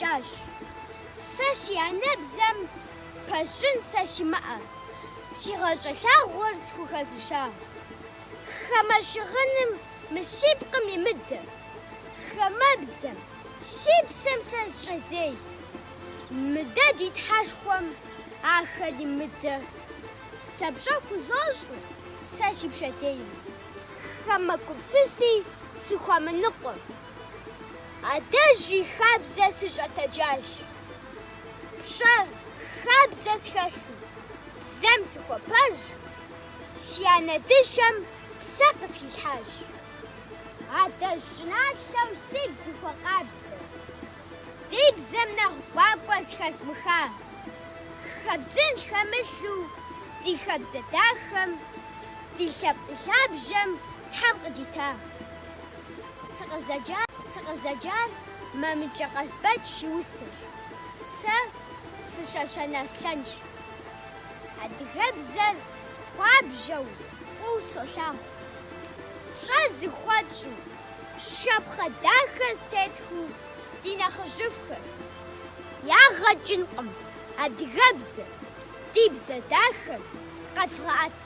сыкъыщӏэкӏащ. Сэ си анэбзэм пэсщӏын сэ симыӏэ, си гъащӏэ лъагъуэр схухэзыша. Хамэ щыгъыным мы си пкъым имыдэ, хамэбзэм си псэм сэ зыщӏедзей. Мы дэ ди Тхьэшхуэм ахэр имыдэ, сэ пщӏэ хузощӏыр сэ си пщэдейм. Хамэ гупсыси сыхуэмыныкъуэ. Адэжь и хабзэ сыщӏэтэджащ. Пщӏэ хабзэ схэлъу, бзэм сыхуэпэж, си анэ дыщэм псэ къысхилъхьащ. Адэжь щӏыналъэу сигу зыхуэкъабзэ, ди бзэм нэхъ гуакӏуэ зэхэзмыха, хэбдзын хэмылъу ди хабзэ дахэм, ди лъэпкъ лъабжьэм Тхьэм къыдита. Сыкъызэджар Мамыкӏэ Къазбэч и усэщ. Сэ сы-Щэщэн Аслъэнщ. Адыгэбзэр хуабжьэу фӏыуэ солъагъу. Пщӏэ зыхуэтщӏу, щапхъэ дахэ зытетхыу ди нэхъыжьыфхэр. Ягъэ кӏынкъым адыгэбзэр, ди бзэ дахэр къэдвгъэӏэт.